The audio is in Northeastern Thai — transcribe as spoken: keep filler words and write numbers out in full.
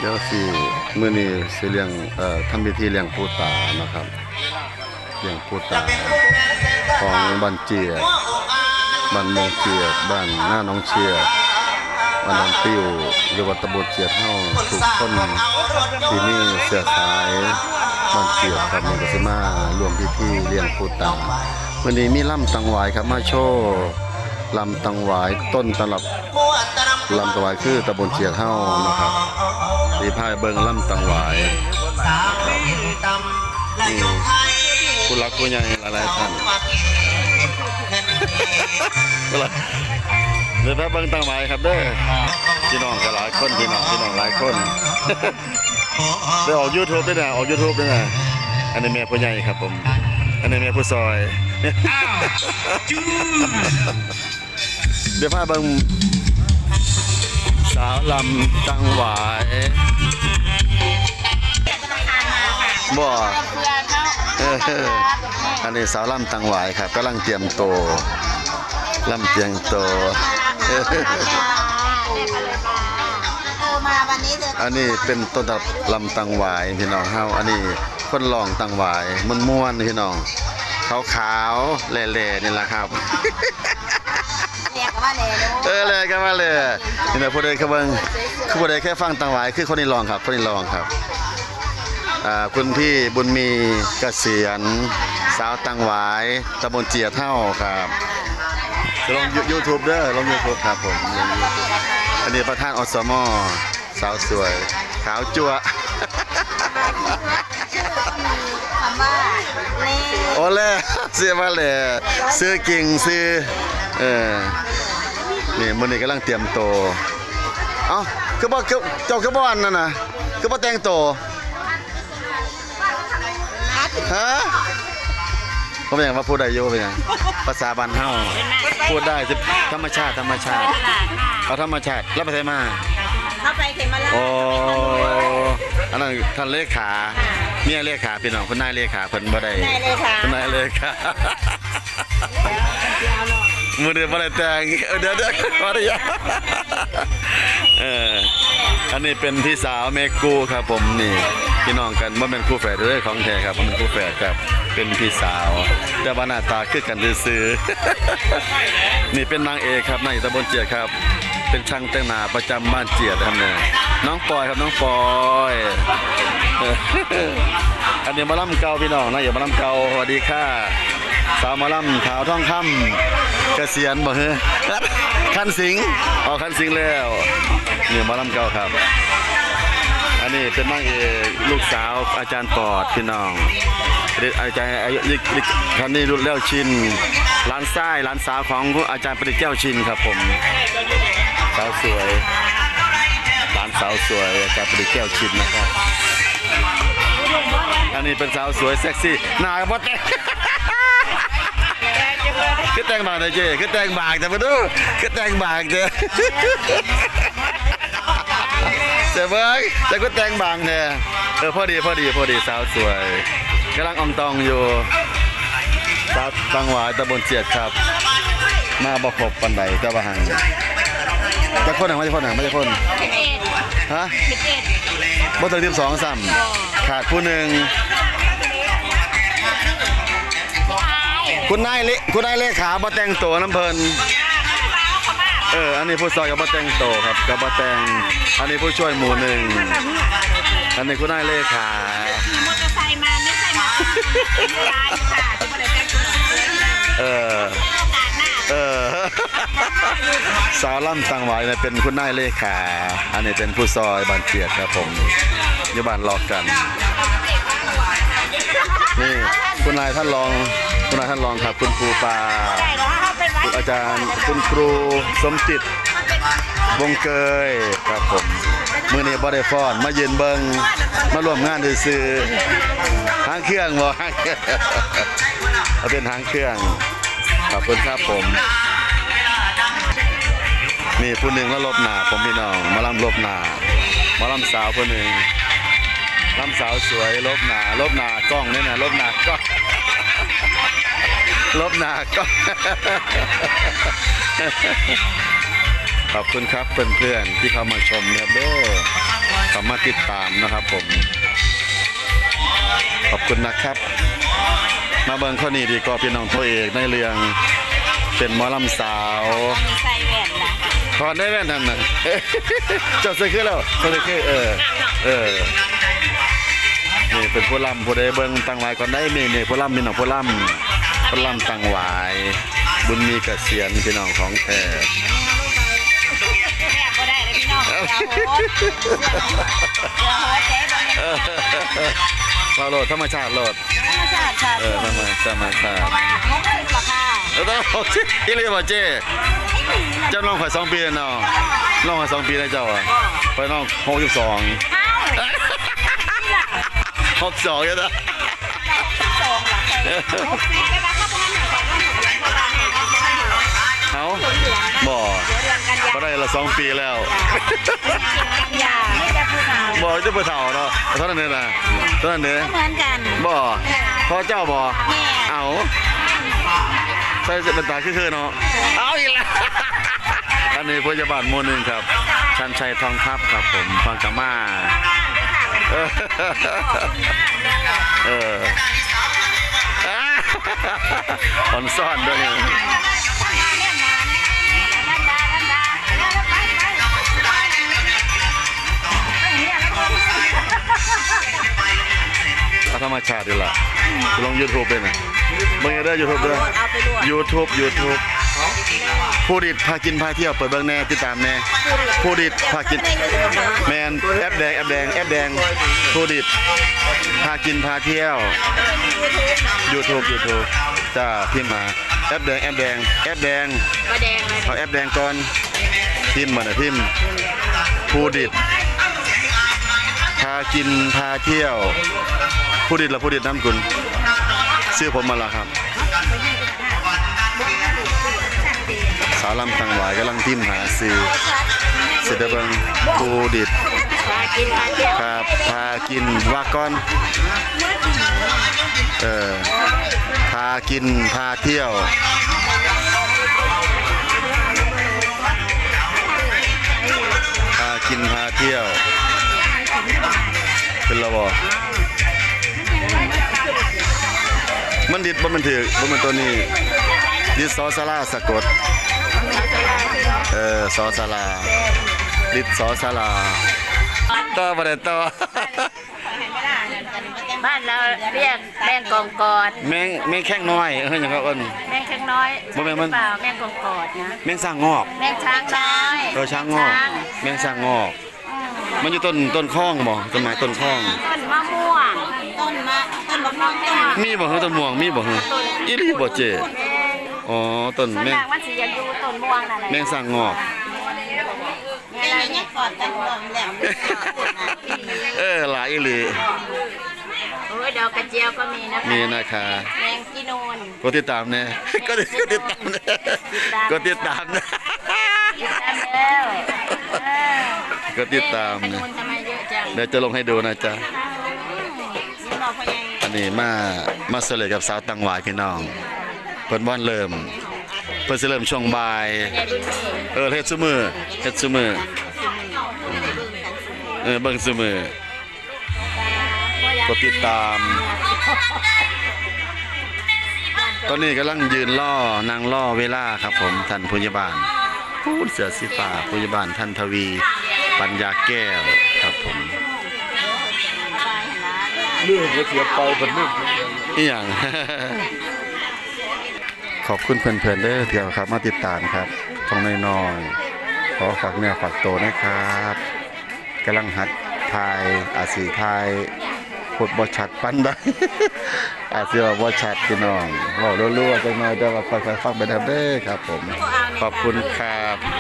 เดี๋ยวสิ มื้อนี้สิเลี้ยง เอ่อ ทำพิธีเลี้ยงปู่ตานะครับ เลี้ยงปู่ตา ของบ้านเจียด บ้านโมงเจียด บ้านนาหนองเชียด บ้านหนองปิ้ว หรือว่าตำบลเจียดเฮา ทุกคนที่มีเชื้อสายบ้านเจียดครับ มื้อนี้ก็สิมาร่วมพิธีเลี้ยงปู่ตา มื้อนี้มีลำตังหวายครับ มาโชว์ลำตังหวาย ต้นตำรับ ลำตังหวายคือตำบลเจียดเฮานะครับ สิพาไปเบิ่งลำตังหวาย อืม ผู้หลักผู้ใหญ่หลายๆท่าน เดี๋ยวพาเบิ่งตังหวายครับเด้อ พี่น้องก็หลายคน พี่น้อง พี่น้องหลายคน ได้ออก YouTube ด้วยนะ ออก YouTube ด้วยนะ อันนี้แม่ผู้ใหญ่ครับผม อันนี้แม่ผู้ซอย เดี๋ยวพาเบิ่งสาวลำตังหวาย บ่ เออ อันนี้สาวลำตังหวายครับ กำลังเตรียมตัว ลำเตรียมตัว เออ อันนี้เป็นต้นตำรับลำตังหวายพี่น้องเฮา อันนี้คนร้องตังหวายม่วนๆพี่น้อง ขาวๆแหล่ๆนี่แหละครับ แหล่ก็ว่าแหล่เนาะ เออ แหล่ก็ว่าแหล่ นี่นะ ผู้ใดเคยเบิ่ง คือผู้ใดเคยฟังตังหวาย คือคนนี้ร้องครับ คนนี้ร้องครับ อ่า คุณพี่บุญมีเกษียร สาวตังหวาย ตำบลเจียดเฮาครับ ลงยู- YouTube เด้อ ลง YouTube ครับผม ลง YouTube อันนี้ประธาน อสม สาวสวย ขาวจั๊วะ คำว่าแหล่ โอ้แหล่ เสียมาแหล่ ซื้อกิ่งซื้อ เออ นี่มื้อนี้กำลังเตรียมตัว เอ้า คือบ่ คือ เจ้าคือบ่อันนั้นน่ะ คือบ่แต่งตัว ฮะ ผมยังว่าพูดได้อยู่ เป็นหยัง ภาษาบ้านเฮา พูดได้ ธรรมชาติ ธรรมชาติ เอาธรรมชาติ แล้วไปไสมา เข้าไปเขมราช โอ้ อันนั้นท่านเลขา เมียเลขา พี่น้อง คุณนายเลขา เพิ่นบ่ได้ นายเลขา คุณนายเลขา มื้อนี้บ่ได้แต่ง เออ เดี๋ยว เดี๋ยว ขออนุญาต เออ อันนี้เป็นพี่สาวแม่กู้ครับผม นี่ พี่น้องกัน บ่แม่นคู่แฝดเด้อ ของแท้ครับ บ่แม่นคู่แฝดครับ เป็นพี่สาว แต่ว่าหน้าตาคือกันซื่อๆ นี่เป็นนางเอกครับ นางเอกตำบลเจียดครับ เป็นช่างแต่งหน้าประจำบ้านเจียดนะครับเนี่ย น้องปอยครับ น้องปอย เออ อันนี้หมอลำเก่าพี่น้อง นางเอกหมอลำเก่า สวัสดีค่ะ สาวหมอลำขาวทองคำ เกษียณบ่เฮ้อ คันสิงห์ ออกคันสิงห์แล้ว นี่หมอลำเก่าครับ อันนี้เป็นนางเอกลูกสาวอาจารย์ปอดพี่น้อง อาจารย์อายุ ท่านนี้รุ่นแล้วชิน หลานชาย หลานสาวของอาจารย์ประดิษฐ์แก้วชินครับผม สาวสวย หลานสาวสวย อาจารย์ประดิษฐ์แก้วชินนะครับ อันนี้เป็นสาวสวยเซ็กซี่ หน้าก็บ่แต่ง คือแต่งบางแต่เจ้ คือแต่งบางแต่มาดู คือแต่งบางแต่ เสียเบิ่ง แต่ก็แต่งบางแท้ เออ พอดี พอดี พอดี สาวสวย กำลังอ่องตองอยู่ สาวตังหวายตำบลเจียดครับ มาบ่ครบปานใด แต่ว่าหัง จักคนหัง มาจักคนหัง มาจักคน สิบเอ็ด ฮะ สิบเอ็ด บ่ถึงสิบสองซ้ำ ขาดผู้หนึ่ง คุณนายเล- คุณนายเลขาบ่แต่งตัวนำเพิ่น เออ อันนี้ผู้ซอยก็บ่แต่งตัวครับ ก็บ่แต่ง อันนี้ผู้ช่วยหมู่หนึ่ง อันนี้คุณนายเลขา ขี่มอเตอร์ไซค์มา ไม่ใช่มา เออ เออ สาวลำตังหวายเนี่ยเป็นคุณนายเลขา อันนี้เป็นผู้ซอยบ้านเจียดครับผม อยู่บ้านลอกกัน นี่คุณนายท่านรอง คุณนายท่านรองครับ คุณครูปา คุณอาจารย์ คุณครูสมจิต วงเกยครับผม มื้อนี้บ่ได้ฟ้อน มายืนเบิ่ง มาร่วมงานซื่อๆ หางเครื่องบ่ หางเครื่อง เอาเป็นหางเครื่อง ขอบคุณครับผม นี่ผู้หนึ่งแล้วลบหน้าผมพี่น้อง หมอลำลบหน้า หมอลำสาวผู้หนึ่ง ลำสาวสวยลบหน้า ลบหน้ากล้องนี่นะ ลบหน้ากล้อง ลบหน้ากล้อง ขอบคุณครับเพื่อนๆที่เข้ามาชมนะครับเด้อ ติดตามนะครับผม ขอบคุณนะครับ มาเบิ่งคนนี้ดีกว่า พี่น้องตัวเอกในเรื่อง เป็นหมอลำสาว มีใส่แว่นนะ ถอดได้แว่นนั่นน่ะ เจ้าใส่คือแล้ว เจ้าใส่คือ เออ เออ นี่เป็นผู้ลำ ผู้ใดเบิ่งตั้งหลายก่อนได้ นี่ นี่ผู้ลำ พี่น้องผู้ลำ ผู้ลำตั้งหลาย บุญมีเกษียณ พี่น้องของแท้ แอบบ่ได้เลยพี่น้อง เสือโหด เสือโหดเจ๊บ่แม่น เออ เราโลด ธรรมชาติโลด ธรรมชาติค่ะ เออ ธรรม- ธรรมชาติ เพราะว่าหกสิบละค่ะ แล้วต้องหกสิบ อีหลีบ่เจ้ เจ้าน้องข่อยสองปีแล้วเนาะ น้องข่อยสองปีแล้วเจ้าอะ ข่อยน้องหกสิบสอง อ้าว หกสองเนี่ยนะ เอา บ่ ก็ได้ละสองปีแล้ว อย่า ไม่แต่ผู้เฒ่า บ่ จะผู้เฒ่าเนาะ เท่านั้นเองนะ เท่านั้นเอง ก็เหมือนกัน บ่ พ่อเจ้าบ่ แม่ เอา ใส่แว่นตาคือๆเนาะ เอาอีกแล้ว อันนี้พยาบาลหมู่หนึ่งครับ ชันชัยทองทัพครับผม ฟังกามา เออ เออ อ่อนซ่อนด้วยนี่ เอาธรรมชาติดีละ ลง YouTube เลยนะ เบิ่งเด้อ YouTube เด้อ YouTube YouTube ผู้ดิดพากินพาเที่ยว เปิดเบิ่งแน่ ติดตามแน่ ผู้ดิดพากิน แม่น แอปแดง แอปแดง แอปแดง ผู้ดิดพากินพาเที่ยว YouTube YouTube จ้า พิมพ์หา แอปแดง แอปแดง แอปแดง บ่แดงเลย เอาแอปแดงก่อน พิมพ์มาน่ะ พิมพ์ ผู้ดิดพากินพาเที่ยว ผู้ดิดละ ผู้ดิดน้ำกุล ชื่อผมมาละครับ สาวลำตังหวายกำลังพิมพ์หาซื้อ เสร็จแล้วเบิ่ง ผู้ดิด พากินพาเที่ยว ครับ พากิน ว่าก่อน เออ พากินพาเที่ยว พากินพาเที่ยว เป็นระบอ มันดิดบ่แม่นถืก บ่แม่นตัวนี้ ดิด ส.ส.ลา สะกด เออ ส.ส.ลา ดิด ส.ส.ลา ต่อบ่ได้ต่อ บ้านเราเรียกแมงกองกอด แมง แมงแข้งน้อย เออ หยังก็เอิ้น แมงแข้งน้อย บ่แม่นมัน หรือเปล่า แมงกองกอดนะ แมงสร้างงอก แมงช้างน้อย เออ ช้างงอก แมงสร้างงอก มันอยู่ต้น ต้นคองบ่ ต้นไม้ต้นคอง ต้นมะม่วง ต้นมะ ต้นมะม่วง มีบ่ ต้นม่วง มีบ่ อีหลีบ่เจ้ อ๋อ ต้น ส่วน แมง มากมันสิอยากอยู่ต้นม่วงนั่นแหละ แมงสร้างงอก แม่นยังกอดกันอยู่แหลม เออ หลายอีหลี โอ้ย ดอกกระเจียวก็มีนะคะ มีนะคะ แมงจีนูน กดติดตามแน่ กดติดตามแน่ ติดตาม กดติดตามแน่ ติดตามแล้ว เออ กดติดตามแน่ แมงจีนูนทำไมเยอะจัง เดี๋ยวจะลงให้ดูนะจ๊ะ อืม อันนี้มา มาเสลยกับสาวตังหวายพี่น้อง เพิ่นบ่เริ่ม เพิ่นสิเริ่มช่วงบ่าย เออ เฮ็ดซุมื้อ เฮ็ดซุมื้อ เออ เบิ่งซุมื้อ กดติดตาม ตอนนี้กำลังยืนรอ นั่งรอเวลาครับผม ท่านผู้ใหญ่บ้าน พูดเสื้อสีฟ้า ผู้ใหญ่บ้านท่านทวี ปัญญาแก้วครับผม ลืมก็เสียไป เพิ่นลืม อีหยัง ขอบคุณเพื่อนๆเด้อที่เข้ามาติดตามครับ ช่องน้อยๆ ขอฝากเนื้อฝากตัวนะครับ กำลังหัดถ่าย อาจสิถ่ายพูดบ่ชัดปานใด อาจสิเว้าบ่ชัดพี่น้อง เว้ารัวๆจักหน่อย แต่ว่าค่อยๆฟังไปนำเด้อครับผม ขอบคุณครับ